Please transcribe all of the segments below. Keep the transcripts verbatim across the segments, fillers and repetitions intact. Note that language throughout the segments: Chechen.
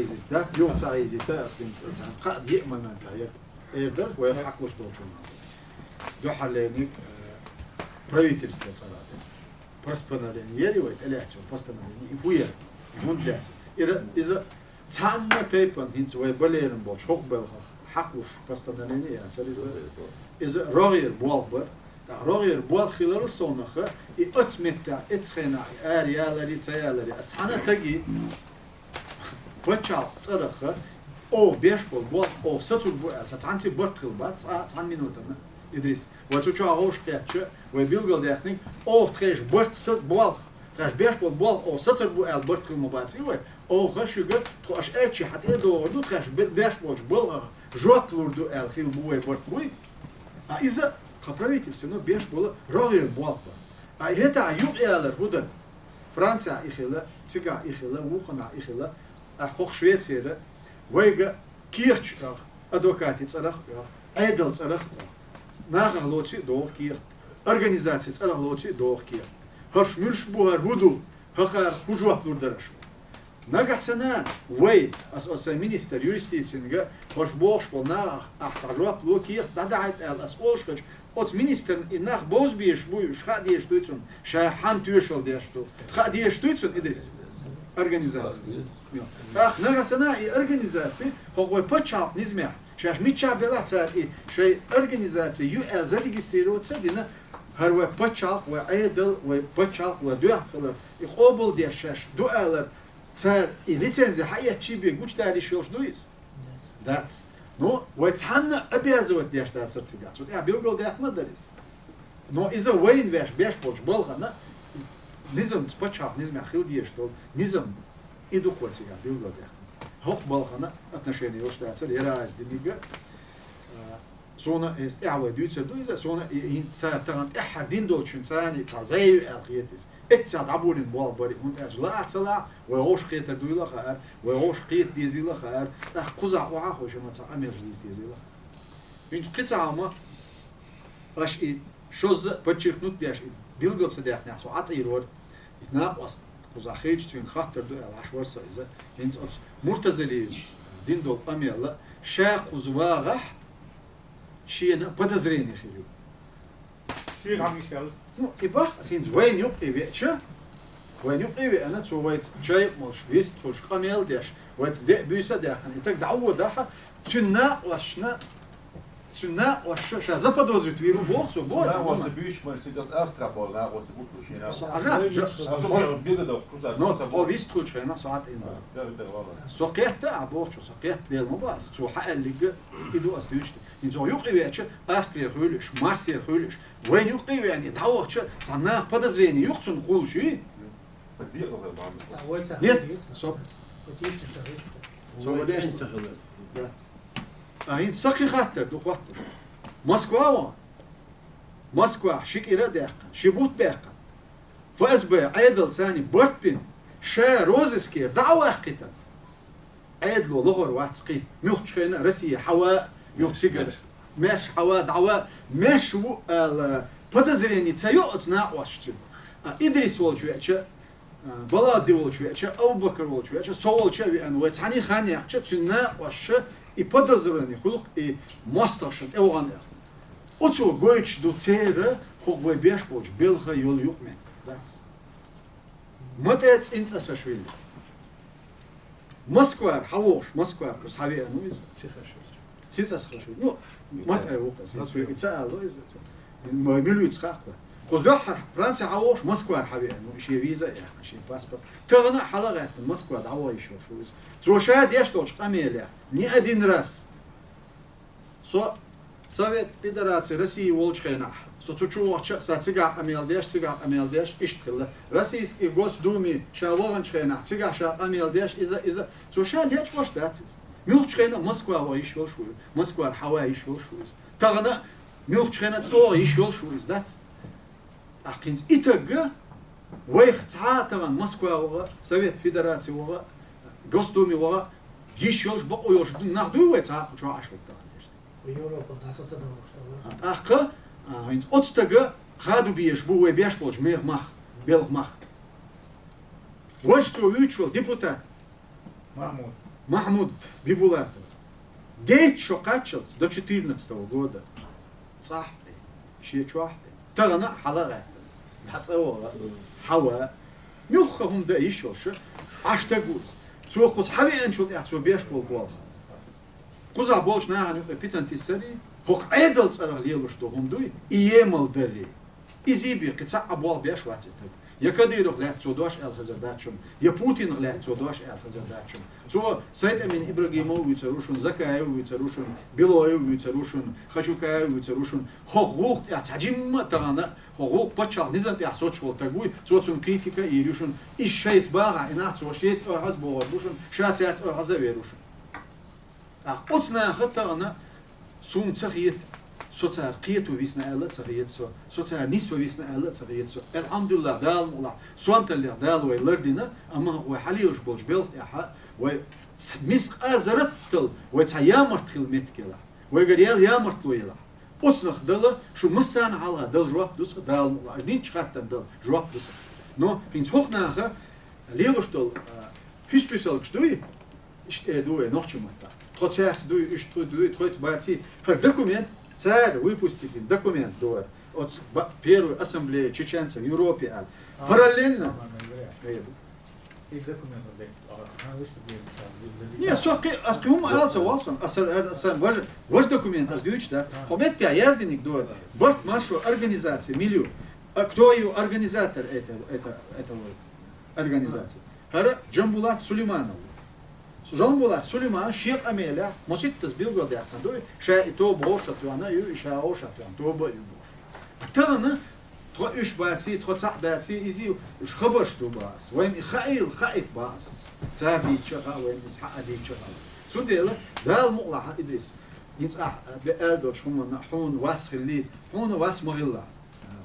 хьаийзийта дац, юха ца хьаийзийта, ас хӀинца цхьаьна кхаъ-диъ момент яр. Эр дар вай хьакхалуш долчунна. Дуьххьарлерниг, э, правительство цӀарах. Постановление яр вай тӀелаьцна, постановление, и хӀун яр? ХӀунда лаьцна? Ира, иза цхьанна тайпан хӀинца вай балеран болчу хӀокху балхах хьакхалуш постановление яцара иза. Иза рогӀера болх бара. ТӀаккха рогӀера болх хиларал совнаха, и оцу меттехь, оцу хенахь, и ара яларе, ца яларе, ас цхьана таги пачхьалкх цӀарах, оха беш болу болх оха сацур бу аьлла, сан цхьаьнцций барт хилла бац, цхьа, цхьана минутана, Идрис. Вай цу чохь вовшах кхетча, вай билгалдаьккхинарг, оха тхешан барт са болх, тхаьш беш болу болх оха сацур бу аьлла барт хилла ма бац и вай. Оха шуьга, тхо аша аьлча хьан тӀе а догӀур ду, тхаьш бе-, беш болчу балхах жоп лур ду аьлла хилла бу вай барт буй. А иза тхан правительствано беш болу рогӀера болх бара. А хӀетахь юкъаялар хӀун дара? Францехь и хилла, цигахь и хилла, вукхунахь и хилла, ахь хӀокху Швецера, вайга кехаташ оьху, адвокатийн цӀарах оьху, Ӏедал цӀарах оьху. Нахах лоций а догӀу кехат, организацийн цӀарах лоций а догӀу кехат. ХӀорш муьлш бу, хӀара хӀун ду, хӀокхара хӀун жоп лур дара аша? Нагахь санна вай, ас оцу сайн министр юстицинга, хӀорш бохуш болу нахах ахь цхьа жоп ло, кехат дӀадахьийта аьлла, ас олуш хилча, оцу министрна и нах бовза безаш буй, уьш хаа дезаш дуй цунна, ша хьанна тоьшалла деш ду. Хаа дезаш дуй цунна, Идрис? Организаци. Йо. ТӀаккха нагахь санна и организаци, хӀокху вай пачхьалкх низамехь, шаьш миччахь белахь цара и шайн организаци ю аьлла зарегистрироваться а дина, хӀара вай пачхьалкх, вай Ӏедал, вай пачхьалкх, вай дуьхьа хилар, и къобалдеш шаьш ду алар, цара и лицензи хьаэцчий бен гучудалийта йиш йолуш ду иза? Дац. Ну, вай цхьанна обязывать деш дацара цигахь. Цу тӀехь билгалдаьккхина а дара иза. Но иза вайна ваьш беш болчу балхана низамца, пачхьалкх низамехь хила дезаш долу низам и ду-кх вай цигахь билгалдаьккхина. ХӀокху балхана отношение йолуш дацара яра иза диниг а, а, Суна иза тӀаьхьа вай дуьйцур ду иза, суна и, и, цара тахана тӀаьххьара дина долчун царна цхьа зӀе ю аьлла хета иза. Эццехь дӀаболийна болх бара и, хӀунда аьлча лаахь а ца лаахь, вай вовшах кхетар дуйла а хаьара, вай вовшах кхета дезийла а хаьара, тӀаккха кхузахь охьа а хӀокху шимма цхьа къамел дийца дезийла а хаьара. ХӀинца кхин цхьа хӀума, аш и шозза подчеркнуть деш, и билгал ца даьхнехь со Ӏа тӀера вара. И накъост кхузахь хилча, цуьнга хаттар ду аьлла, Ӏаш вара со иза. ХӀинца оцу Муртазалиевс дина долу къамел а, ша кхуза вагӀахь, шена подозрение хир ю. Шен хьан иштта аьлла? Ну, и бах, хӀинца вайна юккъе веача, вайна юккъе веана, цо вайца чай а молуш, вист а хуьлуш, къамел а деш, вайца де а буьйса а даьккхина, и таг дӀаводахь, цуьнан накъосташна, цуьнан накъосташа ша заподозрить вийр ву боху цо, боху цо, накъоста буьйш, мара цига аса Австрия болу накъоста бу цо шен накъоста. Со хьажа, Аса бо-, билггал доккхуш, аса Но, бо-, цо бо-, вист хуьлучу хенахь со хьатӀина. Да, да, валла. Со кхетта а бохучо, со кхетта дела ма бу аса, цо хьан аьллиг а, и ду аса дуьйцуш. ХӀинца юккъе веача, Австрия хуьлуш, Марсия хуьлуш, вайна юккъе веана, и дӀавахча, цхьа наха подозрение юха цунна кхуллуш ю? Декъала бан. А, вай ца Нет, хилийта. Со, Вот ишта ца хилийта. Со Вай валеш. Ца хилийта. Да. А хӀинца са кхин хаттар ду хоттуш. Москва ван. Москва ши кӀира а даьккхина, ши бутт баьккхина. ФСБ Ӏедал царний барт бина, ша розыскера дӀа а ваккхийтина. Ӏедало лохур вац кхин. Муьлххачу хенахь Россия хьава а юха цигара. Маьрша хьава, дӀава, маьрша ву аьлла, подозрение ца йо оцу накъосташна. А Идрис волчу веача, а, Балади волчу веача, Абу-Бакр волчу веача, со волчу а веана, вай цхьаьний хан яьккхича, цуьнан накъосташа и подозрение хуьлу-кх и мостагӀашна тӀе вахана аьлла. Оцо гойтуш ду церан хӀокху вай беш болчу белхан йолу юкъаметтиг дац. Ма тӀе цӀинцӀа са швилла. Москвара хьан вохуш, Москвара кхуза хьан веана ву иза? Ци хаш ву. Ци цӀа са хаш ву. Ну, ма тӀе ву кхуза. Ма тӀе ву. И ца ало иза. Ма милуьйца хаккха. Кхуза дуьххьара Франция хьан вохуш, Москвара хьан веана ву. Шен виза а яьккхина, шен паспорт. Тахана а хьала а гӀаьттина, Москва дӀавахийтуш ву иза. Цо ша деш долчу къамелехь, ни один раз. Со Совет Федерации России волчу хенахь, со цу чу вахча а, сан цигахь къамел деш, цигахь къамел деш, иштта хилла. Российский Госдуме ша ваханчу хенахь, цигахь ша къамел деш, иза, иза. Цо ша лечкъош дац иза. Муьлххачу хенахь Москва ваха йиш йолуш ву, Москвара хьава йиш йолуш ву иза. Тахана а муьлххачу хенахь цӀа ваха йиш йолуш ву иза, дац? ТӀаккхинца и тагга вайх цхьа а тахана Москва ваха, Совет Федерации ваха, Госдуме ваха, йиш йолуш, бакъо йолуш нах дуй вай цхьа а чохь Ӏаш вай тахана? Европа дӀасаца далуш дала. А, тӀаккха, а, хӀинца оцу стага кхаду безаш бу вай беш болчу мех мах, белха мах. Важа цо вуьйцуш волу депутат. Махьмуд. Махьмуд Бибулатов. Дейта шо кхаччалц до четырнадцатого года. ЦӀахь тӀе, шен чохь тӀе. Тахана а хьала а гӀаьттина. Хьан цӀа ваха, хьава. Муьлхха хӀума дан йиш йолуш, Ӏаш стаг ву иза. Цо кхуза хьан веанчул тӀаьхьа цо беш болу болх. Кхузахь болчу нахана юкъе питана тиссарий, хӀокху Ӏедал цӀарах лелуш ду хӀума дуй, и емал дарий. Изий бен кхин цхьа а болх беш вац и таг. Я Кадыровх лаьцна цо дош аьлла хезар дац шуна, я Путинах лаьцна цо дош аьлла хезар дац шуна. Цо Сайтамин Ибрагимов вуьйцур ву шуна, Закаев вуьйцур ву шуна, Белоев вуьйцур ву шуна, Хачукаев вуьйцур ву шуна. ХӀокху гӀуллакх тӀехь цхьа жимма а тахана, хӀокху гӀуллакх пачхьалкх низам тӀехь соцуш волу таг вуй, цо цунна критика а йийр ю шуна. Иза шайца багӀахь, и нах цо шеца ойхьаза бохур бу шуна, ша цаьрца ойхьаза а вер ву шуна. ТӀаккха оцу наха тахана суна ца хета, со цара кхето висна аьлла а ца хета со, со цара нисван висна аьлла а ца хета со. Элхьамдулиллах, Дала мукъалахь, сонталлех Дала вай лардина, амма хӀокху вай хьалелаш болчу белха тӀехь вай ц-, мискъа зарратал вай цхьа ямарт хила меттиг елахь, вайгара ял ямартло елахь. Оцунах дала, шу массарна хьалха дала жоп ду сан, Дала мукъалахь, аша динчу хаттарна дала жоп ду сан. Но хӀинца хӀокху наха лелаш долу, а, хӀуьсписалгаш дуй, иштта эр ду вай нохчийн маттахь. Тхо цаьрца дуй, уьш тхо дуй, тхоьца баций. ХӀара документ, цара выпустить дина документ ду вай. Оцу ба-, первую ассамблею чеченцев в Европе аьлла. А, Параллельно. Роман Андреевич. Э, И документ вот так, а, а, выступили, там, для, для Не, со кхи-, а кхин хӀума ала ца вахсан. А са, а са, важ, важ документ, ас дуьйцу, да? А. Хьо меттехь яздиниг ду вай. Барт маршо организация, милю. А кто её организатор это, это, этого организации? ХӀара Джамбулат Сулейманов. Джамбулат Сулейман шен къамелехь, маситтаза билгалдаьккхина ду, ша и тоба гӀовшат ваьхна ю, и ша гӀовшат ваьхна тоба а ю бохуш. А тахана тхо уьш баций, тхо цхьаъ баций, изий, уьш хабарш ду бац. Вайна и хаийла хаийта бац. Цара дийцча а хаьа, вайна иза хьаа дийцча а хаьа. Цундела Дала мукъалахь, Идрис, хӀинца ахь де аьлла долчу хӀуманна хьуна вас хилли, хьуна вас ма хилла.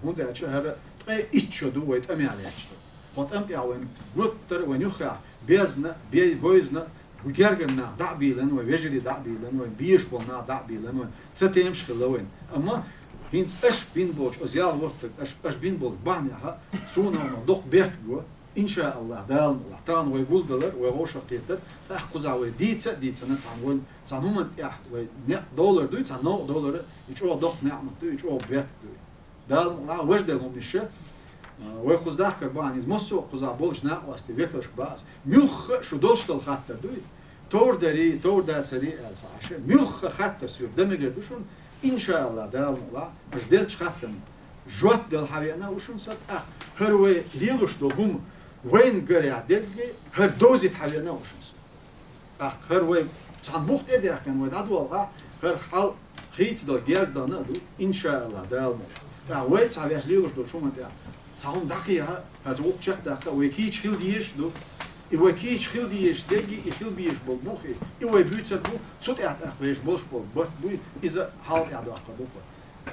ХӀунда аьлча хӀара ткъе итт шо ду вай тӀамехь лаьтташ ду. Хьо тӀам тӀехь вайн гуттар а вайн юххехь безна, бе-, бойзна, Вай гергара нах дӀа а бийлина вай, вежарий дӀа а бийлина вай, безаш бола нах дӀа а бийлина вай, цатемаш хилла вайна. Амма хӀинца аша бина болчу оцу ял воттарг, аша, аша бина болчу бахьанехь, суна хӀума доккха беркат го, иншааллахӀ, Дала мукъалахь. Тахана вай гулдалар, вай вовшах кхетар, тӀаккха кхузахь вай дийца а дийцина, цхьана вай, цхьана хӀуманна тӀехь вай некъ долар дуй, цхьана новкъа долар, и чӀогӀа доккха неӀмат дуй, и чӀогӀа беркат дуй. Дала мукъалахь, важа дела хӀума иша, а, вай кхуза дахкар бахьана иза, массо а кхузахь болчу накъостий векалшка бац. Муьлхха а шу долуш долу хаттар дуй, товр дарий, товр дацарий аьлла ца Ӏаш, муьлхха а хаттар соьга дан мегар ду шуна, иншааллахӀ, Дала мукъалахь, аша деллачу хаттарна жоп дала хьан веана а ву шуна сан, тӀаккха хӀара вай лелош долу хӀума вайна гарехь дерг, хӀара довзийта хьан веана а ву шуна сан. ТӀаккха хӀара вай цхьана бух тӀе а даьхкина вай дӀадолахь, хӀара хьал хийцадала герга дан а ду, иншааллахӀ, Дала мукъалахь. ТӀаккха вай цхьа ваьш лелош долчу хӀуманна тӀехь цхьа хӀума дӀакхехьа, хӀара гӀуллакх чекхдаккха а вай кийча хила дезаш ду. И вай кийча хила дезаш дерг, и хила безаш болу бух, и, и вай буьйцург бу, цу тӀехь тӀаккха вешан болуш болу барт буй, иза хьал тӀехь доккхур ду-кх.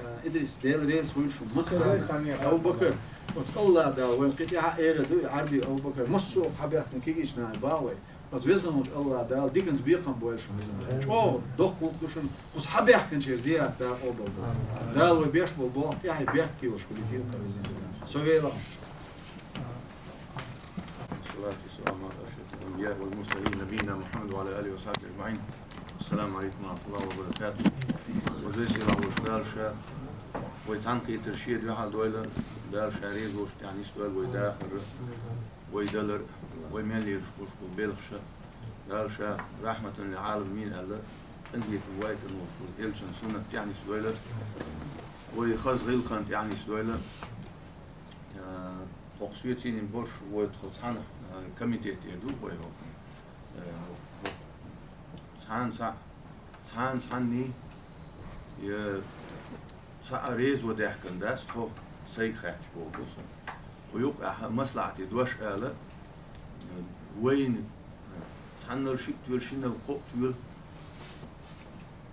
Э, Идрис, Дела реза хуьлда шуна массарна. Абу-Бакар, оцу АллахӀ Дала вайна кхин тӀаьхьа а эр ду, и Ӏарби Абу-Бакар, массо а хьабаьхкина кегийчу наха бахьа вай. Оцу Веза-Воккхачу АллахӀ Дала диканца бекхам бойла шуна. ЧӀогӀа доккха гӀуллакх ду шуна, кхуза хьабаьхкинчеран зиярат Дала къобалдойла. Дала вай беш болу болх тӀаьхье беркате йолуш хуьлийла кхара везан. Со вела. والصلاة والسلام على أشرف الأنبياء والمرسلين نبينا محمد وعلى آله وصحبه أجمعين. السلام عليكم ورحمة الله وبركاته. Веза-Воккхачу Дала Ша вай цхьаьнакхетар Шен дуьхьа дойла, Дала Ша реза волуш тӀехь нисдойла вай дахар, вай далар, вай мел лелаш болуш болу белхаш. Дала Ша рахьматан лил Ӏаламин аьлла, къинхетам вайтина волуш волу элчан суннат тӀехь нисдойла, вай хаза гӀиллакхан тӀехь нисдойла. А, хӀокху соьцийна борш вай тхо цхьаьна, а, комитет тӀера ду вай хӀокху. Э, цхьана цхьа, цхьана цхьанний, э, цхьа а резо даьхкина дац тхо, сайга хаьттича боху со. Кху юкъахь маслаӀате дош ала, э, вайна, э, цхьаннал шиъ тоьла, шиннал кхоъ тоьла,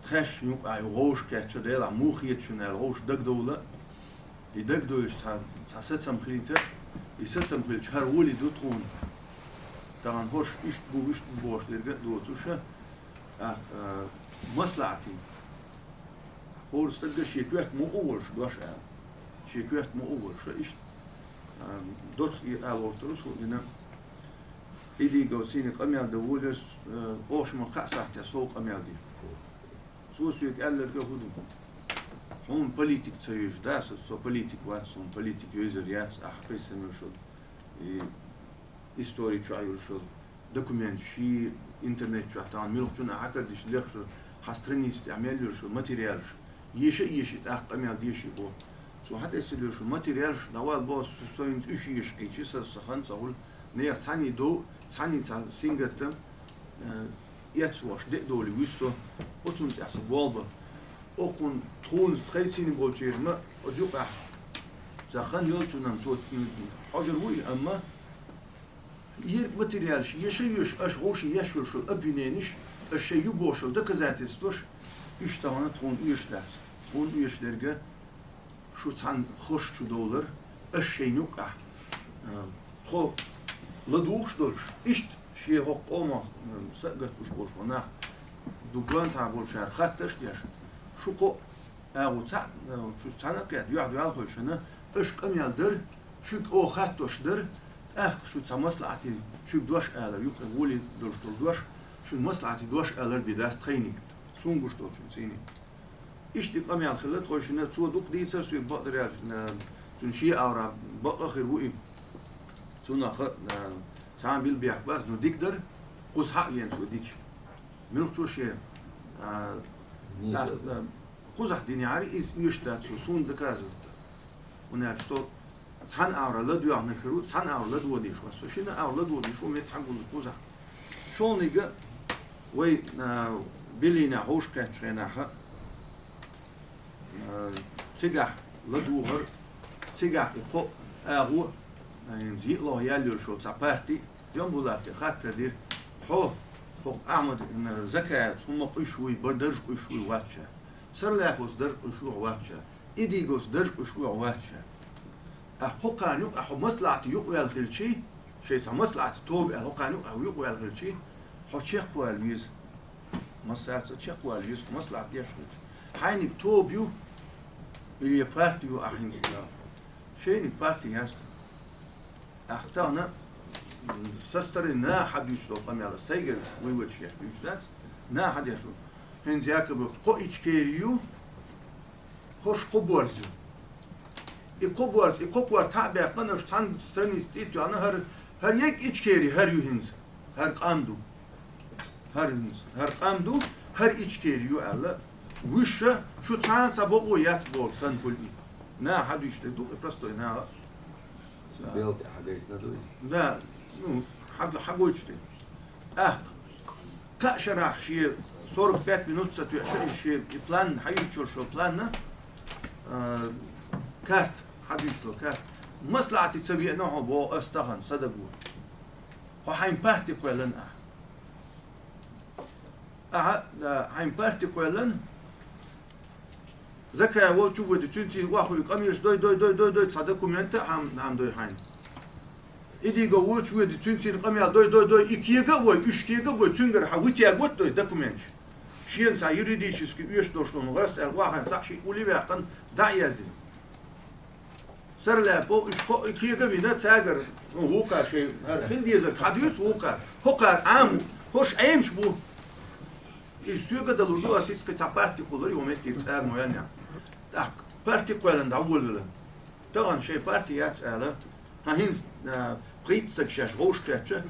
тхаьш юкъахь ю гӀовш кхетча, Делахь муха хета шуна аьлла, гӀовш дагадовла, и дагадоьжуш цхьа, цхьа сацам хилийта, и сацам хилча, хӀара волий ду тхуна. Тахана хӀорш иштта бу, вуьшта бу бохуш дерг а доцуш, а, а, маслаӀатий. ХӀора стага шен коьрта мукъа а волуш дош ала. Шен коьрта мукъа а волуш, иштта, а, доцца и ала гӀортар цо дина. И дийга цийна къамел дан волавелча, а, оха ма кхаа сахьтехь сов къамел дина. Цо соьга аьлларг хӀун ду? Хьуна политика ца йовза, да, со, со политик вац, суна политика йовзар яц, ахь кхайсина йолуш йолу, и истори чохь йолуш йолу документаш, и интернет чохь тахана муьлххачунна ахь хьакхардича лехаш йолу, хьан страница тӀехь мел йолуш йолу материалаш, еша а еший, тӀаккха къамел деший боху. Цо хьатӀесилла йолуш йолу материалаш дӀавала боху, со, со хӀинца уьш еша кхийчи, сан, сан хан ца хуьлу, нехан цхьаьний дов, цхьаьний цхьа сингаттам, э, эцвеш де а довлий вуьсу со, оцунна тӀехь со болх бан. Окхунна тхуна тхайцийна болчеран ма, оцу юкъахь цхьа хан йолчунна цо хьожур вуй, амма ерг материалаш еша а йоьшуш, аша вовшийн еш йолуш йолу обвинениш, аша шайн ю бохуш йолу доказательстваш, уьш тахана тхуна оьшуш дац. Тхуна оьшуш дерг а, шу цхьаьна хӀорш чу довлар, аша шайна юкъахь, а, тхо ладугӀуш долуш, иштта шен хӀокху къомах, а, са а гатбуш болуш болу нах, дуккха а болчара хаттарш а деш, шу кхоъ агӀо цхьаъ, а, шу цхьаьна а кхетта, юьхь-дуьхьал хойшина, аша къамел дара, шуьга оха хаттош дара, тӀаккха шу цхьа маслаӀатий, шуьга дош алар, юкъа гӀоле долуш долу дош, шуна маслаӀатий дош алар бен дац тхайниг, суна гуш долчун цӀийний. Иштта и къамел хилла тхойшинна, цо дукха дийцар соьга бакъдар аьлча, цуьнан шен агӀора бакъ а хир ву и. Цунах а, цхьа а билбехк бац, но дика дара, кхуза хьа а веана цо дича. Муьлххачо шен, а, нийса а, кхузахь динехьара, иза оьшуш дац цо, суна доказывать дан. ХӀунда аьлча со цхьана агӀора ладоьгӀнарг хир ву, цхьана агӀора ладогӀа дезаш вац. Со шина агӀора ладогӀа дезаш ву, метта хьагуллу кхузахь. ШолгӀаниг а вай, а, Берлинехь вовшахкхеттачу хенахь а, а, цигахь ладугӀар, цигахь и кхоъ агӀо, а, йиълагӀа яьлла йолуш йолу цхьа парти, Джамбулате хаттар дира: «Хьо, хӀокху Ахьмад, м, Закаевс хӀумма къуьйсуш вуй, бара дарж къуьйсуш вуй, вац ша? Сарлаповс дарж къуьйсуш ву, вац ша? Идиговс дарж къуьйсуш ву, вац ша?» Ахь кху кхарна юкъа, ахь хьо маслаӀате юкъаваьлла хилчий, шайн цхьа маслаӀате тоба аьлла, кху кхарна юкъа ахь юкъаваьлла хилчий, Хьо чекхвала веза. Массаьрца чекхвала веза, маслаӀат деш хилча. Хьайниг тоба ю, или парти ю ахьа хӀинца? Шайниг парти яц. Ахьа тахана, м, со стороны наха хьадуьйцуш долу къамел, сайгара вуй вачу шех дуьйцуш дац, наха хьадеш ву. ХӀинца Якобов кхо Ичкери ю, хӀорш кхо борз ю. И кхо борз, и кхо корта хьа а баьккхина, аша цхьана страница тӀе а тоьхна, хӀара, хӀара ерриг Ичкери, хӀара ю хӀинца. ХӀара къам ду. ХӀара хӀинца, хӀара къам ду, хӀара Ичкери ю аьлла. Вуьшша, шу цхьана цхьа бакъо яц бохург санна хуьлу и. Наха хьадуьйцуш дерг ду, и простой наха. Бел тӀе хьагайтина ду иза? Да, ну, хьаг-, хьагойтуш дерг. ТӀаккха кхаа шарахь шен сорок пять минут ца тоьуш, шен и план, хьаюьйцуш йолу планна, а, карта, хьадуьйцуш долу карта. МаслаӀате ца веана хьо, боху ас тахана, са даго. Хьо хьайн парти кхоьллина ахьа. Ахьа, а, хьайн парти кхоьллина, Закаев волчу воьду, цуьнца охьахуьйга къамелаш дой, дой, дой, дой, дой, цхьа документ а хьан-, хьан дой хьайна. Идигов волчу воьду, цуьнца къамел дой, дой, дой, и кега а вой, уьш кега а вой, цуьнгара хьан витягот дой документаш. Шена цхьа юридически оьшуш долуш хӀума гӀарс аьлла, вахана цхьаъ шиъ улле ваьккхина, дӀа а яздина. Сарлаьпов, уьш кхо-, и кега а вина, цаьргара, ну, вукхара шайн, хӀара хила дезарг хьан дуьйцу вукхара? ХӀокхара Ӏама ву, хӀорш Ӏемаш бу. Иза соьга а далур ду, ас иза кхин цхьа парти кхуллур ю, хӀокху меттехь цӀарна вайна. ТӀаккха парти кхоьллина дӀаволавелла. Тахана шайн парти яц ала, хьан хӀинца, а, пхийтта стаг шаьш вовшахкхетча,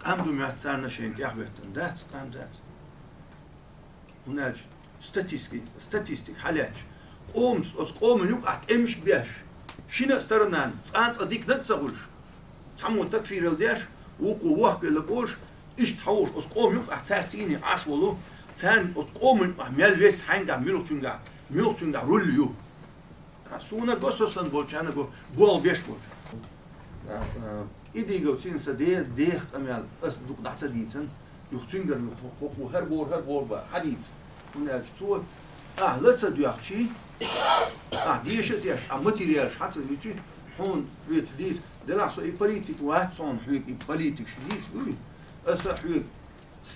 къам ду моьтту царна шайна тӀехьахӀоьттина. Дац, къам дац. ХӀунда аьлча статистика, статистика хьалаьцча, къомаца, оцу къоман юкъахь тӀемаш а беш, шина а сторонан цкъа а цкъа диканиг а ца хуьлуш, цхьаммо такфирал деш, вукхо вохкавелла олуш, иштта хьовш, оцу къоман юкъахь цаьрца цӀийне Ӏаш волу, царна оцу къоман юкъахь мел вес хьаьнгахь, муьлхачуьнгахь, муьлхачуьнгахь руль ю. Ткъа суна го, со санна болчарна го, болх беш болчу. ТӀаккха, а, Идиговцин сан де-, деха къамел ас дукха дӀа ца дийцина, юха цуьнгара юха хӀокхо хӀара боху, хӀара боху бан хьадийца. ХӀунда аьлча цо, ахь ла ца доьхчий, ахь деша а деш, ахь материалаш хьа ца дуьйций, хьуна хьоьца дийца. Делахь со и политик вац, цунна хьоьга и политикаш дийца дуй. Аса хьоьга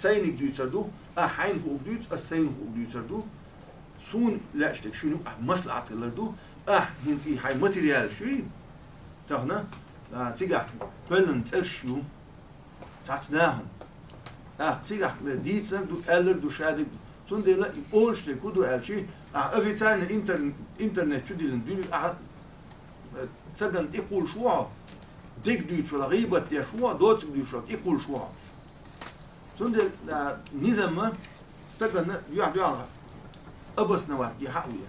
сайниг дуьйцур ду, ахь хьайна хуург дуьйцу, ас сайна хуург дуьйцур ду. Суна лаьаш дерг шуна юкъахь маслаӀат хилар ду, ахь хӀинца и хьайн материалаш юй, тахана, а, цигахь кхоьллина цӀерш ю, цхьацца нахана. Ахь цигахь дийцинарг ду, аьлларг ду, шадерг ду. Цундела и олуш дерг хӀун ду аьлчи, ахь официально интер-, интернет чу диллина дуьйна, ахь, э, цаган тӀекхуллуш ву хьо, дерг дуьйцуш вала, гӀийбат деш ву хьо, доцург дуьйцуш вала, тӀекхуллуш ву хьо. Цундела, а, низамма стаганна юьхь-дуьхьал обосновать де хьа а ве.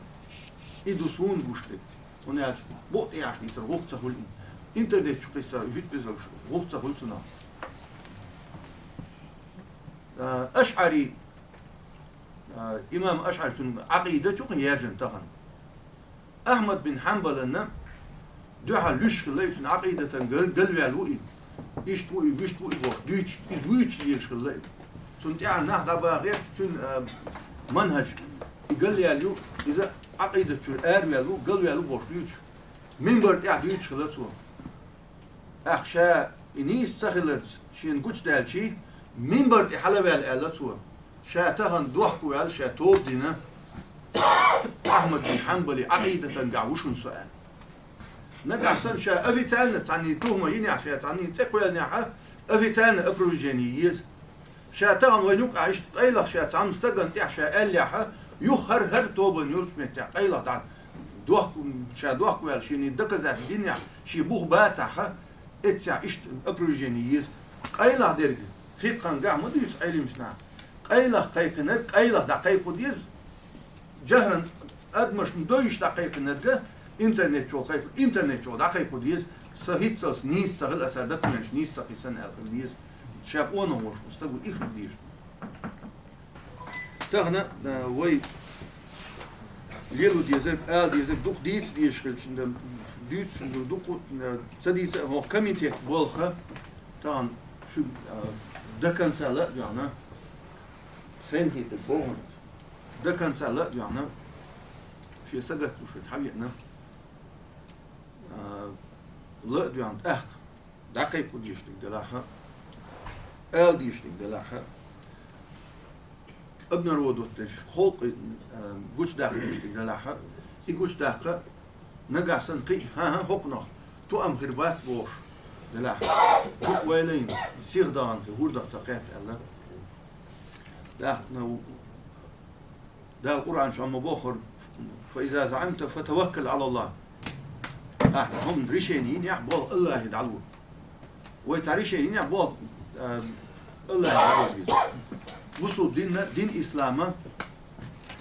И ду суна гуш дерг. ХӀунда аьлча букъ тӀехьаш дийцар гӀуллакх ца хуьлу и. Интернет чу кхиссар хӀуьтту безалш гӀуллакх ца хуьлу цунах. А, Ашъари, а, имам Ашъари цуьнан Ӏакъида чу кхин яьржина тахана. Ахьмад бин Хьанбалана дуьхьал луьйш хилла и, цуьнан Ӏакъидатан гал-, галваьлла ву и. Иштта ву и, вуьшта ву и бохуш, дуьйцуш, иза вуьйцуш лелаш хилла и. Цунна тӀаьхьа нах дӀабахарца цуьнан, а, манхӀаж и галъяьлла ю, иза Ӏакъидат чуьра араваьлла ву, галваьлла ву бохуш дуьйцуш. Минбар тӀехь дуьйцуш хилла цо. ТӀаккха ша и нийса ца хиларца шена гучудаьлчий, минбар тӀе хьалаваьлла аьлла цо. Ша тахана дохко ваьлла, ша тоба дина, Ахьмад бин Хьанбали Ӏакъидатангахь ву шуна со аьлла. Нагахь санна ша официально цхьанний тухма йинехь, ша цхьанний цӀе кхоьллинехь, официально опровержение еза. Ша тахана вайн юкъахь иштта къайлаха ша цхьамма стагана тӀехь ша аьллехь, юха хӀара-хӀара тобанна йолчу меттехь къайлаха дӀа дохк-, ша дохко ваьлла, шена доказательство динехь, шен бух бацахь, эццехь иштта опровержение еза. Къайлаха дерг фикъхьангахь ма дуьйцу Ӏеламнаха. Къайлаха кхайкхинарг къайлаха дӀакхайкхо деза. Жахран адамашна дойуш дӀакхайкхинарг интернет чухула кхайкхо, интернет чухула дӀакхайкхо деза. Со хӀинццалц нийса ца хилла, аса документаш нийса ца кхиссина аьлла хила деза. Ша къонах волуш ву стаг, и хила деза. Тахана, а, вай лело дезарг, ала дезарг дукха дийца дезаш хилча, дан дуьйцуш ду дукха, а, ца дийца, хӀокху комитет болх тахана шу, а, до конца ла а доьгӀна, сайна хетарг боху хьуна, до конца ла а доьгӀна, шен сагатта шуьга хьавеана, а, ла а доьгӀна тӀаккха. ДӀакхайкхо дезаш дерг делахь а, ала дезаш дерг делахь а, Обнародовать дерш, халкъ, э, гучадаккха дерш дерг делахь, и гучадаккха нагахь санна кхин а, хӀан-хӀа, хӀокхунах тоам хир бац бохуш делахь, дукха вайлайн, сиха дахана хир, хӀордах ца кхетта аьлла. ДӀахо Дала Къуръан чохь ма бохура: «فإذا زعمت فتوكل على الله». Ахь цхьа хӀума решени йинехь, болх Аллахье дӀалур. Вай цхьа решени йинехь, болх, а, Аллахье дӀалур деза. Бусулба динна, дин ислама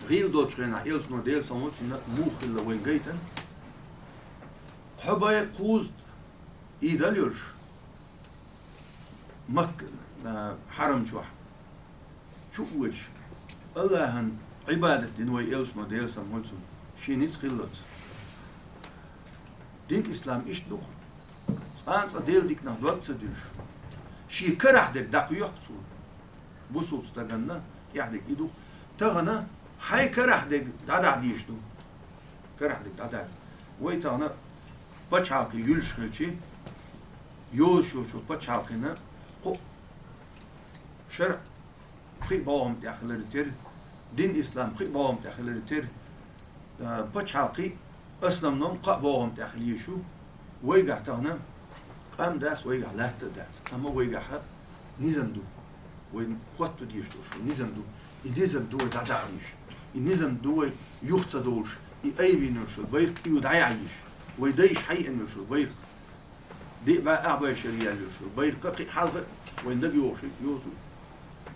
гӀийла долчу хенахь, элчано, Делан салам хуьлда цунна, муха хилла вайна гайтина. Кхо бӀе кхузткъа идал йолуш, Макка, а, хьарам чохь чу а воьдуш, Аллахьан Ӏибадат дина вай элчано, Делан салам хуьлда цунна, шен ницкъ хиллалц. Дин ислам иштта ду-кх. Цкъа а цкъа Делан диканах дог ца дуьллуш, шен карахь дерг дӀакхоьхьу цо. Бусулба стаганна тӀехь дерг и ду-кх. Тахана хьайн карахь дерг дӀадахьа дезаш ду. Карахь дерг дӀадахьа. Вай тахана пачхьалкхе юьллуш хилчи, йозуш йолчу пачхьалкхана кхо шарӀ пхи бӀогӀам тӀехь хиларе терра, дин ислам пхи бӀогӀам тӀехь хиларе терра, а, пачхьалкхе а, основном кхаа бӀогӀам тӀехь хила езаш ю. Вайгахь тахана къам дац, вайгахь латта а дац, амма вайгахь низам ду. Вайна хӀотто дезаш долуш низам ду. И низам ду вай дӀадахьа езаш. И низам ду вай юха ца довлуш, и айвина йолуш йолу байракх, и ю дӀаяхьа езаш. Вай дайша хьайина йолуш йолу байракх. Диъ бӀе ах бӀе шарахь яьлла йолуш йолу байракх кхин а хьалха вайн дага йогӀуш йолу йозу.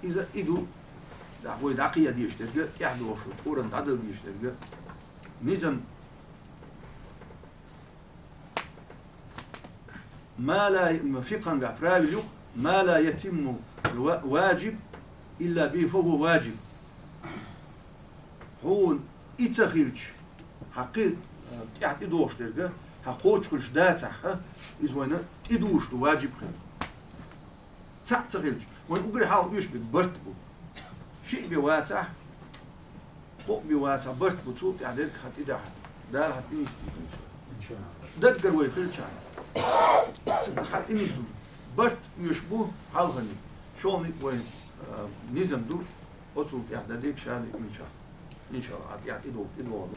Иза и ду, дӀа-, вай дӀакхехьа дезаш дерг а, тӀехь догӀуш йолчу урамна дӀадала дезаш дерг а. Низам ма ла, фикъхьангахь правил ю-кх: «Ма ла ятимму ва-, ваджиб илла бихи, фа хӀува ваджиб». Хьуна и ца хилча, хьан кхин, э, тӀехь тӀедогӀуш дерг а, хьан кхочуш хилча дацахь а, иза вайна тӀедужуш ду, ваджиб хир. Цхьаъ ца хилча, вайн уггар хьалха оьшуш берг барт бу. Шиъ бен вацахь, кхоъ бен вацахь, барт бу, цул тӀаьхьа дерг хьан тӀедахьа. Дала хьан тӀе нисдийр ду, иншалла. Даггара вай хилчахьана, хьан тӀе нисдо. Барт оьшуш бу хьалхарниг. ШолгӀаниг вайн, а, низам ду, оцул тӀаьхьа дан дерг ша дерг, иншалла. Иншалла, а тӀе, тӀедогӀу, тӀедогӀу.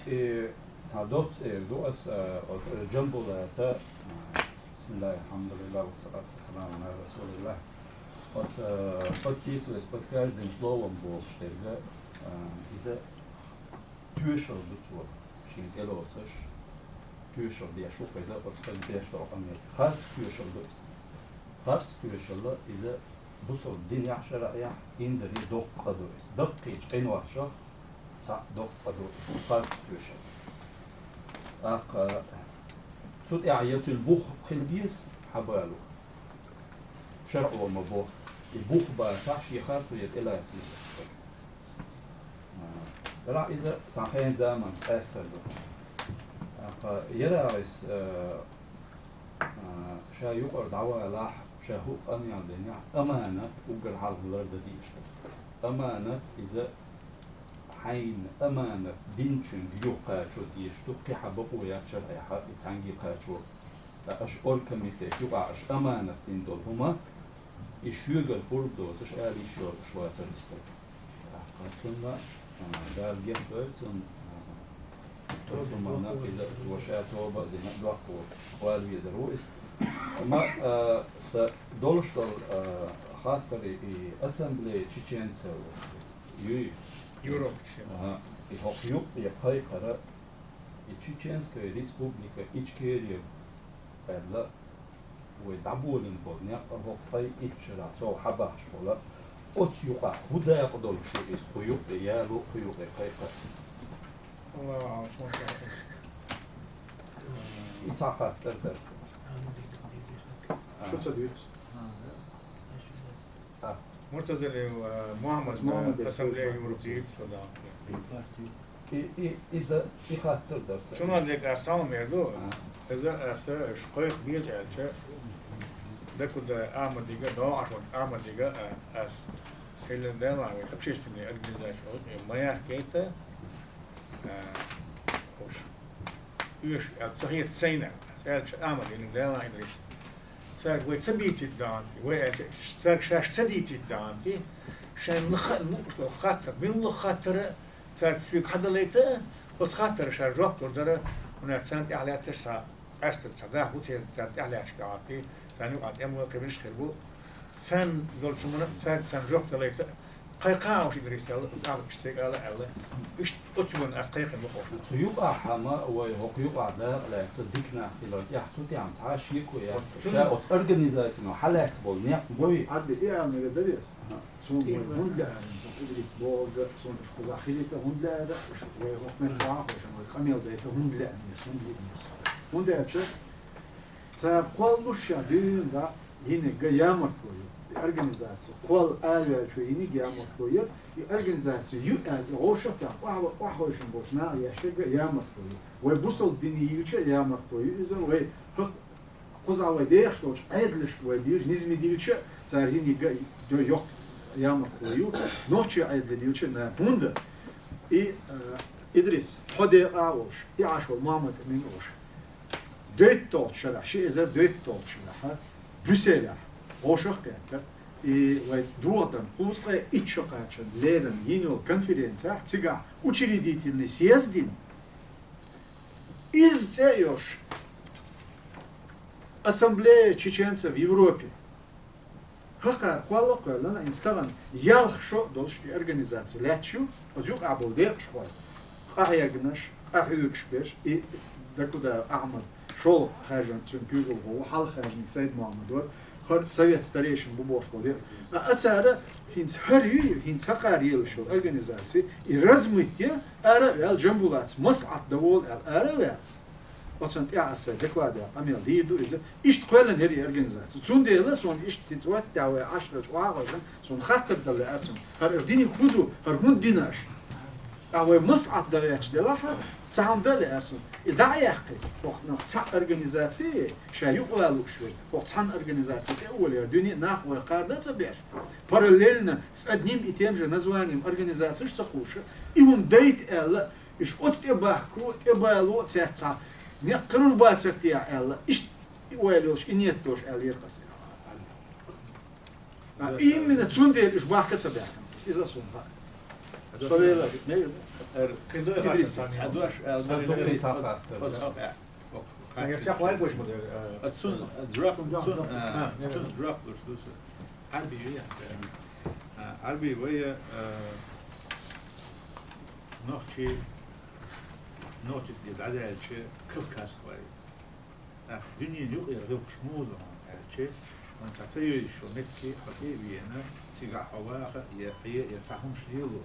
И цхьа доцца эр ду ас, а, оцу Джамбулата, а, بسم الله، الحمد لله، والصلاة والسلام على رسول الله. Оцу, э, подписываясь под каждым словом бохуш дерг а, э, иза тоьшалла ду цо, шена тӀелоцуш, тоьшалла деш ву-кх иза, оцу стага деш долу къамел. Харц тоьшалла ду иза. Харц тоьшалла иза бусалба динехь, шарӀехь инзаре доккха къа ду иза. Даккхийчу къиношах цхьаъ доккха къа ду, харц тоьшалла. ТӀаккха цу тӀехь я цуьнан бух хила беза, хьан балу. ШарӀо ма боху, и бух бацахь, шен харцо я тӀелаца еза. Делахь иза цхьана хенан заманца къаьстар ду. ТӀаккха ярагӀис, а, а, ша юкъара дӀавалахь, ша хӀуъа къамел динехь, аманат уггар хьалха лардан дезаш ду. Аманат иза хьайна аманат динчуьнга юхакхачо дезаш ду, кхин хьан бакъо яц шарӀехь и цхьаьнгге кхачо. Ткъа аша оргкомитет юкъахь аша аманат дина долу хӀума, и шуьйгара пурба доцуш ала йиш йолуш вацара и стаг. ТӀаккха цунна, а, Дала гечдойла цунна, а, тоба, цу хӀуманна тоба, иза тоба, ва ша тоба а дина, доккха вара, вала везар ву иза. Амма, а, сан долуш долу, а, хаттар и ассамблея чеченцев юй? Европа. Ага. И хӀокху юккъе кхайкхара и Чеченская Республика Ичкерия аьлла, вай дӀаболийна болу некъ хӀокху ткъе итт шарахь сов хьан бахьаш болу, оцу юкъахь хӀун дакъа долуш ю иза, кху юккъе яло а, кху юккъе кхайкхар а? Аллаху аълам. И цхьа хаттар дара сан. Шу ца дуьйцу? А. Муртазалиев, э, Мухьаммад, Мухьаммад, э, ассамблея Европы. И, и, иза, и хаттар дара сан. Цунах дерг аса салам эр ду. А. Иза аса, ш-, кхойкху беза аьлча, Дакуда Ахмадига, ДогӀаш волу Ахмадига, а, ас, хӀилла делахь, вайн общественный организация, э, ма яхкийта, а, уьш, уьш, а, ца хета сайна, ас аьлча, Ахмадига делахь и дерриш. Цаьрга вай ца бийцийта даанти, вай аьлча, цаьрга шаьш ца дийцийта даанти, Шайн лаха а мукъа хаттар, мин лаха хаттара цаьрга соьга хьадалайта, оцу хаттара ша жоп лур дара, хӀунда аьлча царна тӀехь лаьтташ ца къаьстар ца даха, церан царна тӀехь лаьтташ бегӀарти, царна юкъахь тӀемалой кхибинаш хир бу. Царна долчу хӀуманна цаьрга царна жоп далайта, кхайкха а уьш Идрис аьлла, оцу агӀор иштта ала аьлла, иштта оцу хӀуманна ас кхайкхина бу хьо. Цу юкъахь хьама вай хӀокху юкъахь дакъа лаьцна дика нах хилар тӀехь цу тӀехь цхьа а шеко яц. Ша оцу организацино хьалаьцна болу некъ бой. Ӏарби, и аьлла мегар дара ас? Аха. Суна вай хӀунда лаьара, сан Идрис бохург, суна уьш кхузахь хилийта хӀунда лаьара, уьш вай хӀокху меттехь а хьожуш, вай къамел дайта хӀунда лаьара, хӀунда лиъна аса. ХӀунда аьлча, цара кхоллалуш ша дуьйна дӀа йинарг ямартло ю. И организаци кхолла араваьллачо йинарг ямартло ю. И организаци ю аьлла, и вовшах а тӀехь охьа-, охьахевшина болчу наха еш ерг ямартло ю. Вай бусалба дине йилча а ямартло ю иза, вай хӀокху кхузахь вай дехаш долчу Ӏедалшка вай дийраш низаме дилча а, цара йинарг а йо-, йоккха ямартло ю, нохчийн Ӏедале дилча а, хӀунда и, э, Идрис, хьо декъа а волуш, и Ӏаш волу Мохьмад-Амин а волуш, доьтталгӀачу шарахь, ши эзар доьтталгӀачу шарахь, Брюсселехь вовшах а кхетта, и вай догӀа дан кхузткъе итт шо кхаччалц леррина йина йолу конференцехь, цигахь учредительный съезд йина, иза цӀе а йолуш, Ассамблея чеченцев в Европе. ХӀокхара кхолла а кхоьллина, хӀинца тахана ялх шо а долуш и организаци лаьтташ ю, оцу юкъахь болу декъашхой, къахьегнаш, къахьоьгуш берш, и Дакуда Ахьмад, шолгӀа хаьржина цуьнан куьйгалхо ву, хьалха хаьржинарг Сайд-Мохьмад вара, хӀара совет старейшин бу бохуш болу декъа. А, а цара хӀинца хӀара ю, хӀинца хӀокхара елаш йолу организаци, и размыть ян, ара а ваьлла, Джамбулатца маслаӀат дан волу аьлла, ара а ваьлла. Оцунна тӀехь аса сайн докладехь къамел дийр ду иза. Иштта кхоьллина яра и организаци. Цундела суна иштта хӀинца ваттехь вай Ӏаш хилча охьахевшина, суна хаттар дала лаьара суна. ХӀара аша диниг хӀун ду? ХӀара хӀунда дина аша? Ткъа вай маслаӀат дан гӀерташ делахь, цхьа хӀума дан лаьара суна. И дӀа а яьккхи, хӀокху нах цхьаъ организаци, ша юкъа валуш верг, хӀокху цхьана организаци тӀе а олий, дуьне а нах вай кхарда а ца беш. Параллельно с одним и тем же названием организацеш а ца кхуьуш, и хӀума дайта аьлла, Уьш оцу тӀе бахко, тӀе бало а цаьрца цхьа некъ карур бацара те аьлла, иштта и ойла йолуш, и ниет долуш аьлла, ера аса. А, именно цундела уьш бахка ца баьхкина. Иза суна хаьа. Со вела, мегар ду? Эр, кхин дой Идрис. Хаттар, цхьа дош аьлла, Сан дуккха ца хаттар. Оцу хаттар. Ох, хаттар. Эгер чекх вай бу ма дер, э, а цун, а, жоп, цун, а, а, цун жоп луш ду со. Ӏарби ю яхь? А, Ӏарби вай, а, нохчий, нохчий цӀе дӀадаьлча, кавказхой. ТӀаккха дуьненан юкъера гӀиллакхаш муха ду хьуна аьлча, хьуна цхьа ца йовзуш йолу меттиг хьо тӀе а веана, цигахь хьо ваха, я Ӏе, я цхьа хӀумаш лело.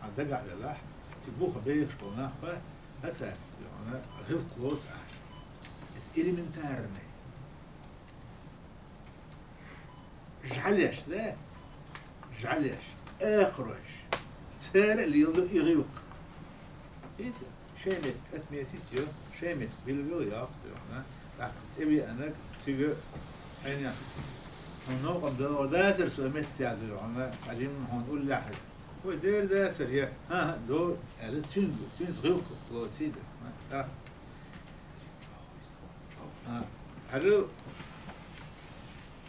Хьан дагахь велахь, цига буха бехаш болу нах бац, а цаьрца хьуна гӀиллакх лоцу ахь. Иза элементарный. ЖӀалеш дац, жӀалеш, акхаройш, цара а леладо и гӀиллакх. Видите? Шайн меттиг отметить йо, шайн меттиг билгал йоккху, дуьхьна, тӀаккха тӀевеанарг цига хьенех. Хьуна новкъа дагӀо дацара со меттиг, дуьхьна, хьажимма хьуна уллехь. Вай дера дацара, я, хӀан-хӀа, до, аьлла, цуьнга, цуьнца гӀиллакх лоций, дуьхьна, тӀаккха. А, хьажал,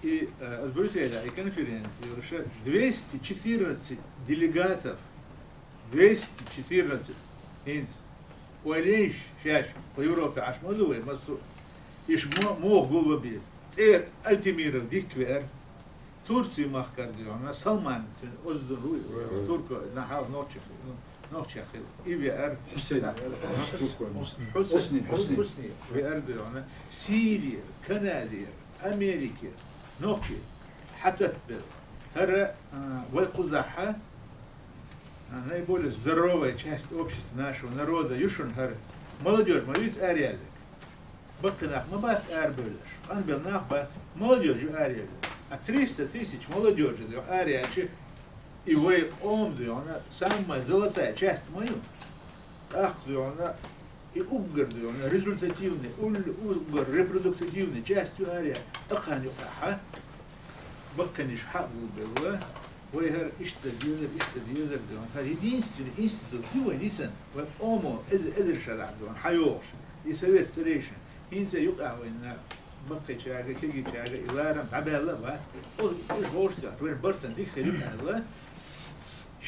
и, э, ас Брюсселе и конференция, уже двести четырнадцать делегатов, двести четырнадцать, хӀинца, ойла йиш, шаьш, по Европе Ӏаш ма ду вай, массо а, иш мо-, муха гулбан беза. ЦӀера Альтемиров дикка веара, Турци махкара, дуьхьна, Салман, цуьнан оздун ву, турко, нахьал нохчех, ну, нохчех хила. И веара. Хьусейн. Хьусейн. Хьусни, Хьусни. Хьусни веара, дуьхьна. Сирия, Канаде, Америке, нохчи. Хьатат бел. ХӀара, а, вай кхузахьа, а, наиболее здоровая часть общества нашего народа, ю шуна хӀара. Молодёжь ма виц араяьллиг. Баккхий нах ма бац арабевллаш, къанбелла нах бац, молодёжь ю араяьлла. А триста тысяч молодёжи ю араяьлча, и вай къоман, дуьхьна, самая золотая часть ма ю. ТӀаккха, дуьхьна, и уггар, дуьхьна, результативный, улл-, уггар репродуктивный часть ю араяьлла. Акхарна юкъахьа баккхийнаш хьа а гулбелла, вай хӀара иштта дезар, иштта дезар, дуьхьна. ХӀара единственный институт ю вай дисина, вай къомо эзар, эзар шарахь, дуьхьна, хьайогӀуш. И совет старейшин. ХӀинца юкъахь вайна баккхийчаьрга, кегийчаьрга и ларам дӀабаьлла а бац. О, уьш вовшах, вайн барт санна дика хир ю аьлла,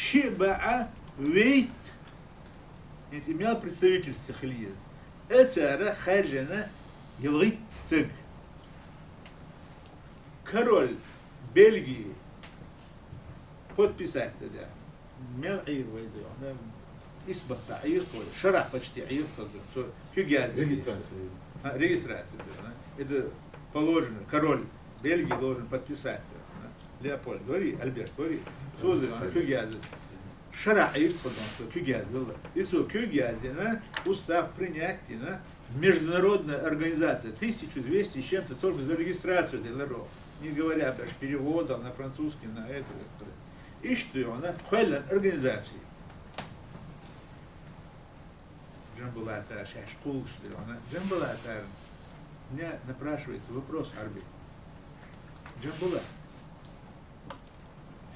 Ши баӀа вейт, хӀинца и мел представительство хила еза. Эцара хаьржина ялгӀитта стаг. Король Бельгии подписать дан. Мел Ӏийра вай да, исбатта Ӏийра тхо, шарахь почти Ӏийра тхо, цо куьг яздаьд. Регистрация. А, регистрация да. Это положено. Король Бельгии должен подписать. Леопольд вари, Альберт вари. Цо да, куьг яздаьд. Шарахь Ӏийра тхо, цо куьг яздаьд. И цо куьг яздина, устав принять дина, международная организация, тысяча двести с чем-то только за регистрацию деларо. Не говоря даже переводов на французский, на это, это. Иштта йоӀана кхоьллина организация. Джамбулатар шаьш кхуллуш да йоӀана. Джамбулатар, у меня напрашивается вопрос хьарби. Джамбулат,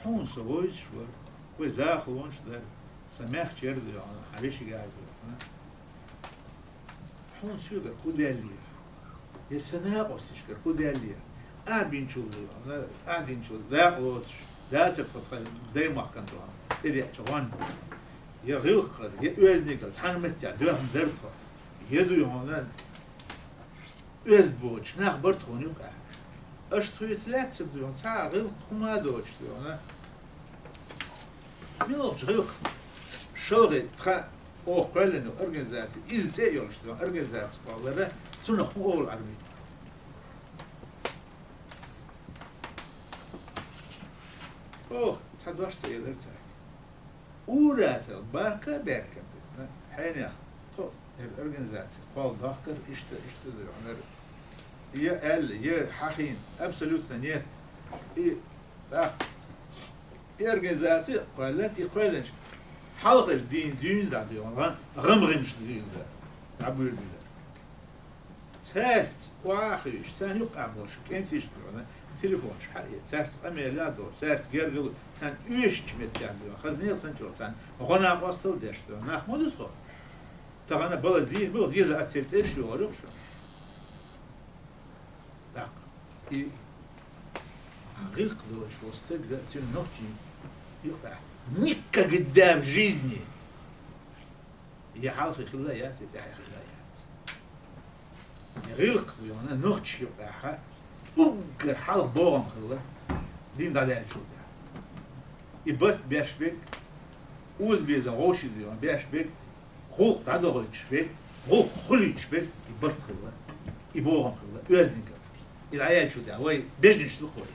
хьуна со вовзаш вара, вай захалонаш дара, сан маьхча яр да йоӀана, хьан вешигара да йоӀана. Хьуна соьгара хӀун даьллера? Я сан накъосташкара хӀун даьллера? Ахь бинчул, ахь динчул дакъа лоцуш, дацар тхо тхан даймахкан тхо, тӀедеача гӀон. Я гӀиллакхара, я оьздангаллара, цхьана меттехь доьхна дара тхо. Я дуй хьуна, оьзда боцуш нах бара тхуна юкъахь. Аша тхоьца лаьцна дуй хьуна, цхьа а гӀиллакх хӀума а доцуш дуй хьуна. Мила оцу гӀиллакх шалхе тхан оха кхоьллина организаци, иза цӀе а йолуш долу организаци кхоллара, цунах хӀун олу Ӏарбий? Оха цхьа дош ца элира цаьрга. Ур-аттал, бахка а баьхкина, хьенех, тхо, хӀара организаци кхолла дохкар, иштта, иштта ду хьуна. Я аьлла, я хьахийна, абсолютно нет. И, тӀаккха, и организаци а кхоьллина, и кхоьллинчу хьалхара дийна дуьйна дӀа дуьйна, гӀа-, гӀам-гӀемаш дуьйна дӀа, дӀабуьйлабелира. Цаьрца охьа а хуьйшуш, царна юккъехь болуш кӀентий ду хьуна, телефонаш хьаэца, цаьрца къамел а долуш, цаьрца гергарло, царна оьшучу меттехь дуьйна, хаза нел санчохь царна гӀо-накъостал а деш дуьйна, нах ма ду тхо. Тахана балаза дийна бу, деза аццеран цӀераш йогӀур ю шуна. ТӀаккха и гӀиллакх долуш волу стаг дан цуьнан нохчийн юкъахь никогда в жизни я хьалхе хилла яц, я тӀаьхье хилла яц. И гӀиллакх йоӀана нохчийн юкъахь уггар хьалха богӀам хилла дин дӀадаьллачул тӀаьхьа. И барт беш берг, озабезам вовшийн йоӀана беш берг, гӀуллакх дӀадохуьйтуш берг, гӀуллакх хуьлуьйтуш берг, и барт хилла, и богӀам хилла, оьздангалла. И дӀаяьллачул тӀаьхьа вай бежнаш ду-кх вай.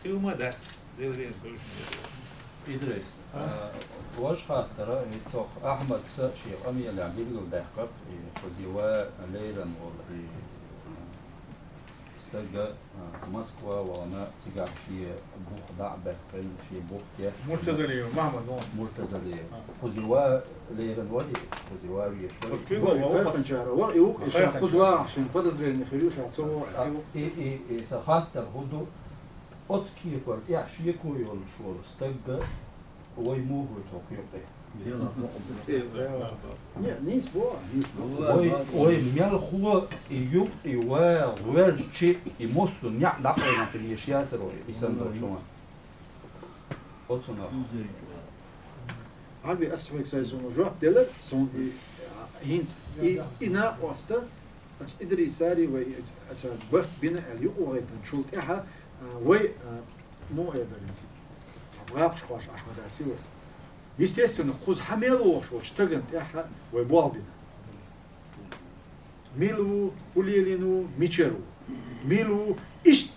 Кхин хӀума дац, Дела реза хуьлда шуна. Идрис, а, важа хаттар, и цо Ахьмада шен къамелехь билгалдаьккхира, и кхуза ван леррина волу, и, а, стаг, а, Москва вахана, цигахь шен бух дӀа а баьккхина, шен бух кечдина. Муртазалиев Махьмад ву. Муртазалиев. А. Кхуза ван леррина вара иза, кхуза ван везаш вара иза. Кхин ван ву. Кхайкхинчара вара и ву, и ша кхуза вагӀахь, шен подозрение хир ю, ша ца вогӀу. А, и, и, и сан хаттар хӀун ду? Оцу кепара тӀехь шеко йолуш волу стаг вай муха вуьту хӀокху юкъе? Не, нийса боху, нийса боху. Вай, вай мелхо и юкъе ван гӀоьрчи, и массо а неӀ дӀакъайна хила езаш яцара вай, и санна долчу хӀуманна. Оцунах. Хьан бен ас вайга сайн суна жоп делар, суна и, хӀинца и, и накъоста, Аса Идрисари вай аса барт бина аьлла юкъа вахийтинчул тӀаьхьа, а, вай, а, муха эр дара иза? Ваккхаш хьош Ахьмад аций вай. Естественно, кхуза хьан мел вогӀуш волчу стагана тӀаьхьа вай болх бина. Мила ву, хӀун лелийна ву, мичара ву? Мила ву? Иштта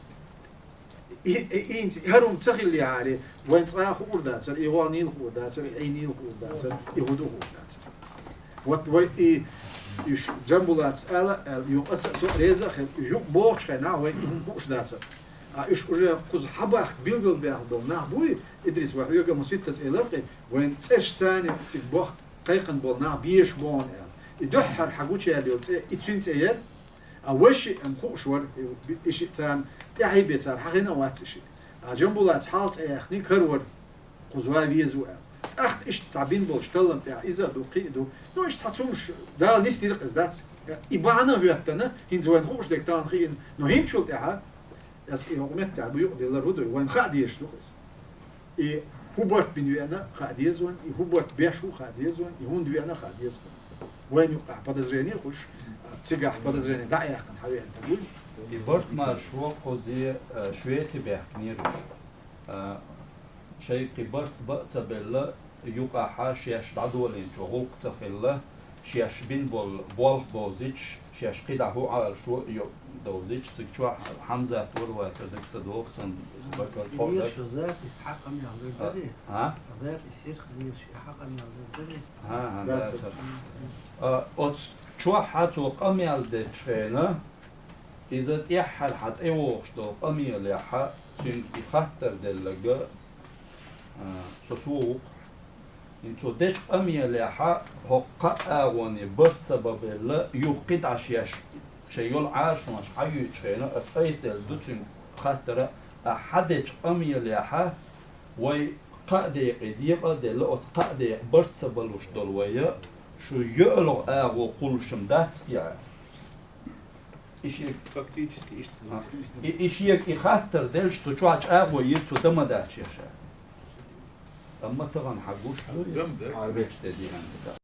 И, и, и, хӀара хӀума ца хиллехьара, вайн цкъа а хуур дацара, и гӀо нийла хуур дацара, и Ӏий нийла хуур дацара, и хӀун ду хуур дацара. Вот вай и, уьш Джамбулатс ала, аьлла, юха аса а, со а реза а хир, уьш юкъа богӀучу хенахь вайн и хӀума хууш дацара. А уьш уже кхуза хьан бахка билгалбаьхна долу нах буй, Идрис, вай хьоьга а маситтаза элира-кх, вайн цӀераш царна цига бохку кхайкхина болу нах безаш боху аьлла. И дуьххьара хьан гучуяьлла йолу цӀе, и цуьнан цӀе яра, А вай шиъ-м хууш вара, и шиъ царна тӀаьхьа бен цара хьахийна а вац и шиъ. А Джамбулатс хьалха цӀе яьхний, кара вара, кхуза ван веза ву аьлла. ТӀаккха иштта цхьа бина болчу таллам тӀехь иза а ду, кхин а ду. Ну, иштта цхьа цумаш Дала нисдира-кх иза дац. И бахьана а хӀоьттина, хӀинца вайна хууш дерг тахана хиъна. Но хӀинцачул тӀаьхьа, аса и хӀокху меттехь бу юкъа диллар хӀун ду, вайна хаа дезаш ду-кх иза. И ХӀун барт бина веана хаа деза вайна, и хӀун барт беш ву хаа деза вайна, и хӀунда веана хаа деза вайна. Вайна юкъахь подозрение хуш, цигахь подозрение дӀа а яьккхина хьавеана тагуй. И барт мара шо кхузе, а, Швеци баьхкинера уьш. А, шайгахь барт бан а ца белла, юкъахьа шаьш дӀадолийначо гӀуллакх ца хилла, шаьш бина болу болх бовзича, шаьш кхидӀа хӀун Ӏалашо а йо-, довзича, цига чохь Хьамзат вара вацара дага ца догӀу сан бакал тхо а Ильяс дага. Шо запись хьан къамел дер А? дарий? А? Цхьа запись ирх Ильяс шо хьан къамел дер дарий? А, а, Да, да, цара. цара. А, оцу чохь хьан цо къамел дечу хенахь, иза тӀаьххьара хьан тӀевогӀуш долу къамелехьа, цуьнга и хаттар делларг, а, со сов ву-кх. ХӀинца цо дечу къамелехьа, хӀокху кхаа агӀоне барт ца бан белла, юха кхидӀа шаьш шайн йолу Ӏалашонаш хьан юьйцучу хенахь, ас айса ду цуьнга хаттара, ахьа хьан дечу къамелехьа, вай кхаа декъе декъа а делла, оцу кхаа декъа барт ца балуш долу вай, шу йоьалгӀа агӀо кхуллуш-м дац те? И шега Фактически иштта. А, и, и шега и хаттар делча, цу чохь чӀагӀо йира цу дан ма дац шаьш. Амма тахана хьан гуш ду иза? Дан дан. Гуш де диан.